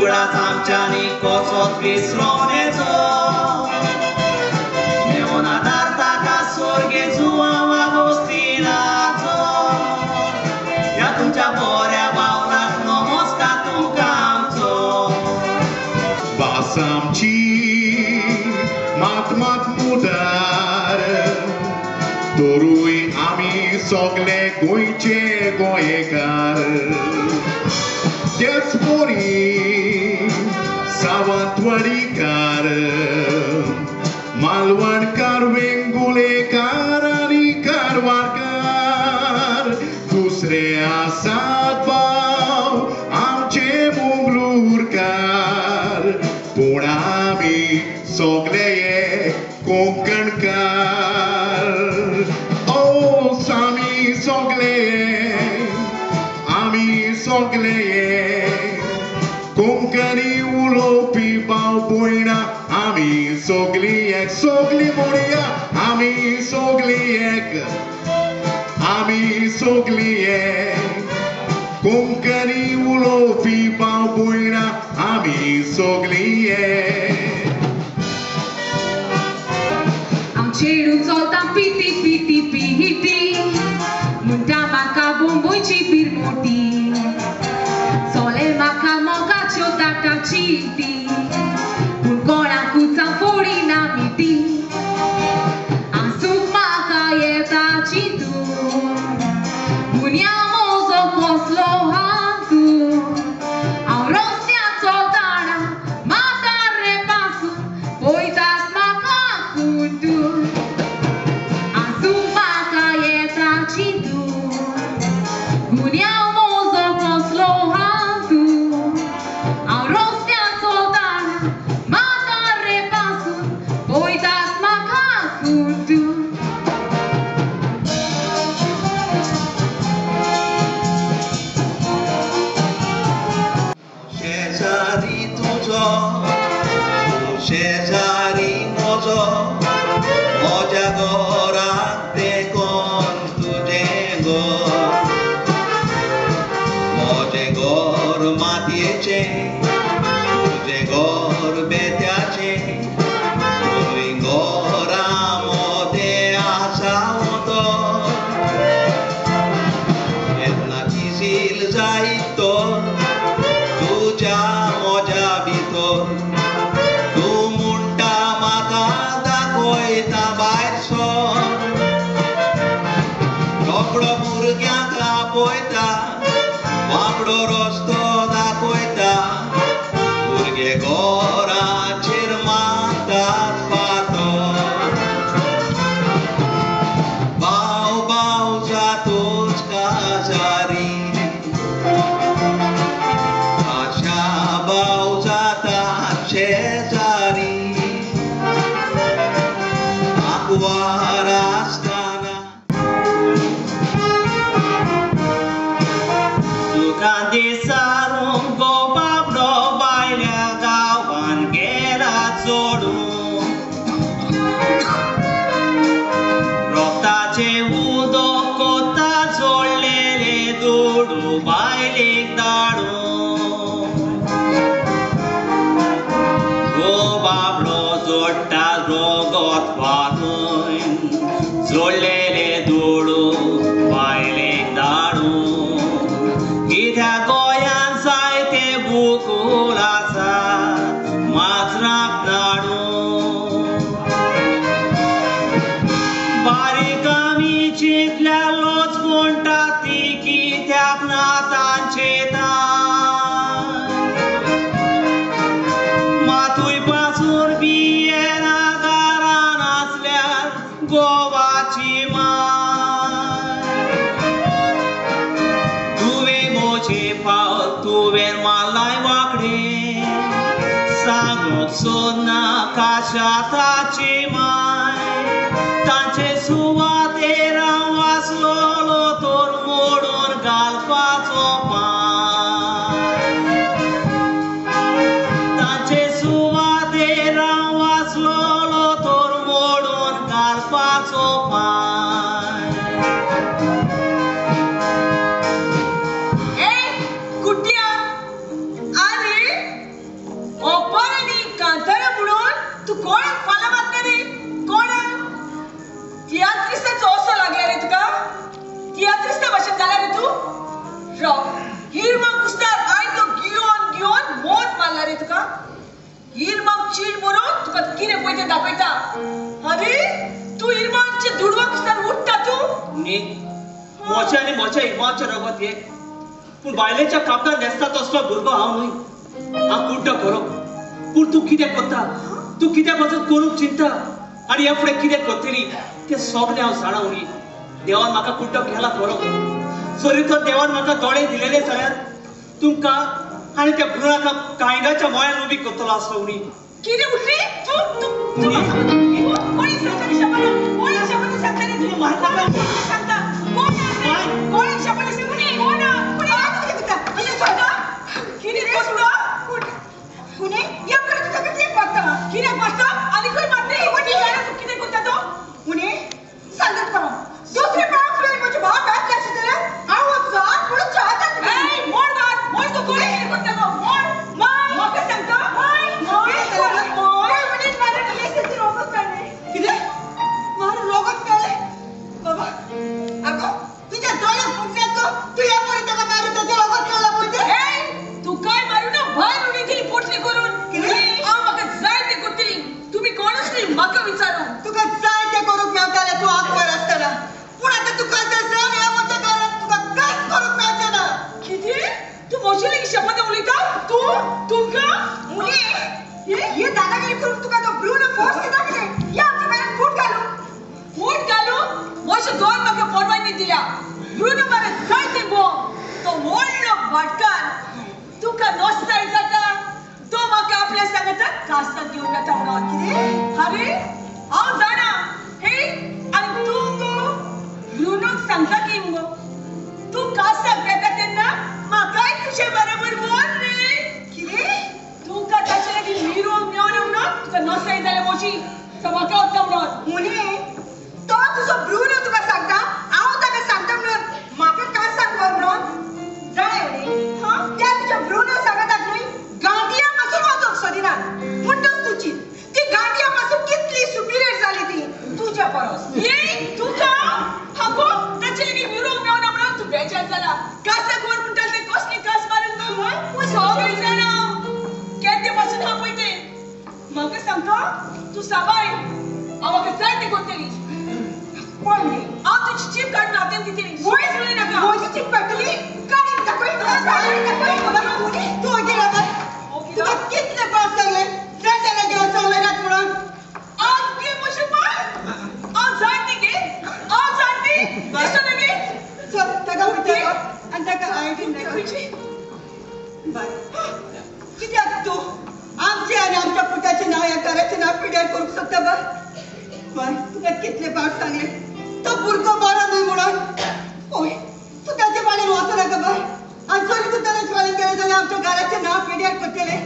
उगडास आमच्यांनी कसोच विसरों नेजो मेवना दार ताका सोर्गे जुवांव आगोस्तिनाचो ह्या तुमच्या बऱ्या वावराक नमस्कार तुमकां आमचो भास आमची मात मात मुदार तरूय आमी सगळे गोंयचे गोंयकार तेच परी सावंतवाडीकार मालवणकार वेंगुलेकार आनी कारवारकार दुसरे आसात भाव आमचे मंगळूरकार पूण आमी सगळे एक कोंकणकार ओ आमी सगळे आमी सगळे कोंकणी उलोवपी भाव भयणां आमी सगळीं एक सगळीं म्हणया आमी सगळीं एक आमी सगळीं एक कोंकणी उलोवपी भाव भयणां आमी सगळीं एक चेडूं चलता पिटी पिटी पिटी म्हणटा म्हाका बोंबयची बिरमोटी सोले म्हाका मोगाच्यो दाटा चिटी पूण कोणाकूच हांव फोडिना मिटी आसूंक म्हाका येता चिंतून गुन्यांव म्हजो कसलो हातून हांव रस्त्यार चलतना म्हातारे पासून पळयतात म्हाका कुटून गुन्यांव म्हजो कसलो हातून हांव रस्त्यार चलतना म्हातारे पासून पळयतात म्हाका कुटून शेजारी तुजो तूं शेजारी म्हजो म्हज्या घराक तेंकोन तुजें घर म्हजें घर मातयेचें तुजें घर बेत्याचें तुमी घरा मोदें आसा वोतर केन्ना किसील जायत तर तुज्या म्हज्या भितर तूं म्हणटा म्हाका दाखयता भायर सर रोकडो भुरग्यांक आपयता वांकडो रस्तो दाखयता भुरगे घराचेर मारतात फातर भाव भाव जातोच काजारी आशा भाव जाता शेजारी आंकवार आसतना तुका दिसारूंक गो बाबडो बायल्या गांवान गेला चोडून रोगताचें उदक कोता जोडलेले दुडू बायलेक धाडून गो बाबडो जोडटा रोगत वाटून जोडलेले दुडू बायलेक धाडून कित्याक गोंयांत जायते बुकूल आसा माजराक नाडून बारीक आमी चिंतल्यालोच म्हणटा ती कित्याक ना तांचे तान मातूय पासून भियेना घरान आसल्यार गोवाची माय तुवें म्हजे पावल तुवें मारलाय वांकडें सांगूंक सोदना काशाताची माय तांचे सुवातेर हांव आसलोलो तर मोडून घालपाचो पांय तांचे सुवातेर हांव आसलोलो तर मोडून घालपाचो पांय ए कुट्या, अरे उनी मोच्या आनी मोच्या इरमांचें रगत एक. पूण बायलेच्या कापडान न्हेसता तसलो भुरगो हांव न्हय. हांव कुड्डो खरो, पूण तूं कितें करता, तूं कित्या पासून करूंक चिंता आनी ह्या फुडें कितें करतली तें सगळें हांव जाणा उनी. देवान म्हाका कुड्डो केला खरो, जरी तर देवान म्हाका दोळे दिलेले जाल्यार तुमकां आनी त्या भ्रुणाक कांयगाच्या मळ्यान उबी करतलो आसलो उनी. कितें उठली तूं? तूं कोणी सांगता शपथ? कोणी शपथ सांगता रे तुमी? सांगता कोण? कोण शपथ सांगता? कोण कितें करता? कुणी या परत तुका कितें मारता? कित्याक मारता? आनी खंय मारता? तूं कितें करता तो? उनी सांगता तुका दुसरे पावस म्हजे भाव घातले आशिल्ले जाल्यार हांव हात पळोवन चाहता. मोड हात, मोड. तूं कोणी कितें करता गो? मोड. म्हाका सांगता? कितें मारून रोगत मेळ्ळें? बाबा आगो तुज्या दोळ्याक फुटल्यात गो. तूं ह्या पळय ताका मारून ताचें रोगत मेळ्ळां पळय तें. तुकाय मारून ना भायर उडयतली पोटली करून. हांव म्हाका जाय तें करतली. तुमी कोणूच न्ही म्हाका विचारू. तुका जाय तें करूंक मेळटालें तूं आंकवार आसतना, पूण आतां तुका जावन ह्या म्हज्या घरांत तुका कांयच करूंक मेळचें ना. कितें तूं म्हजे लागीं शपथ उलयता? तूं तुमकां मुली हे दादागिरी करून तुका तो ब्रून फोर्स दिता कितें? या आमच्या घरांत फूट घालू. फूट घालू? म्हजें घर म्हाका परवानगी दिल्या. ब्रून म्हाका जाय तें भोंव. तो व्हडलो भाटकार तुका नोस्ताय जाता. तो म्हाका आपल्या सांगता कास्ताक घेवन वता म्हणून. कितें? अरे हांव जाणा. हे आनी तूं गो ब्रुनूक सांगता की मुगो तूं कास्ताक वेता तेन्ना म्हाकाय तुजे बरोबर व्हर रे. कितें? तुका ताचे लागीं मिरोवंक मेवना म्हणून तुका नसाय जाल्या म्हजी. तो म्हाका वता म्हणून. मुनी तो तुजो ब्रुनो तुका सांगता, हांव ताका सांगता म्हणून म्हाका कास्ताक व्हर म्हणून. जाणा न्ही त्या तुज्या ब्रुनो सांगतात न्हय गांठया पासून वाचोवंक सोदिनात म्हणटच तुजी ती गांठया पासून कितली सुपिरियर जाली ती तुज्या परस. ये तुका हागो ताचे लागीं मिरोवंक मेवना म्हणून तूं बेजार जाला. कासाक व्हर म्हणटा तें कसली कास मारून तूं सगळें जाणा. केन्ना पासून हांव पळय तें. म्हाका सांगता तूं साबाय. हांव म्हाका जाय तें करतली. पळय न्ही हांव तुजी चीप काडून हातान दितली. वयच उलय नाका. म्हजी चीप काडटली? काडीन दाखय, काडीन दाखय. तूं ओगी राव. तुका कितले पास सांगले जाय लागीं वचोंक नाकात म्हणून. हांव गे म्हजें पाय. हांव जाणटी गे, हांव जाणटी. दिसना गे? चल ताका भितर व्हर आनी ताका आयडीन दाखय. बाय कित्याक तूं आमचें आनी आमच्या पुताचें नांव ह्या घराचें नांव पिड्यार करूंक सोदता? बाय बाय तुका कितले पावट सांगले तो भुरगो बरो न्हय म्हणून. हय तूं ताचे फाल्यान वचो नाका बाय. आनी जरी तूं ताचे फाल्यान गेलें जाल्यार आमच्या घराचें नांव पिड्यार करतलें.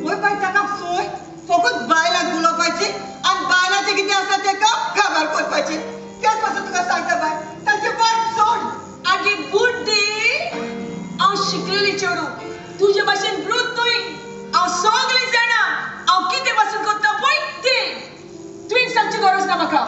हय बाय ताका सोय फकत बायलांक उलोवपाची आनी बायलांचें कितें आसा तें काम काबार करपाचें. त्याच पासून तुका सांगता बाय ताचें वाट सोड. आगे बुड्डी हांव शिकलेली चेडूं, तुजे भाशेन वृद्ध न्हय. हांव सगळें जाणा. हांव कितें पासून करता पळय तें. तुवें सांगची गरज ना म्हाका.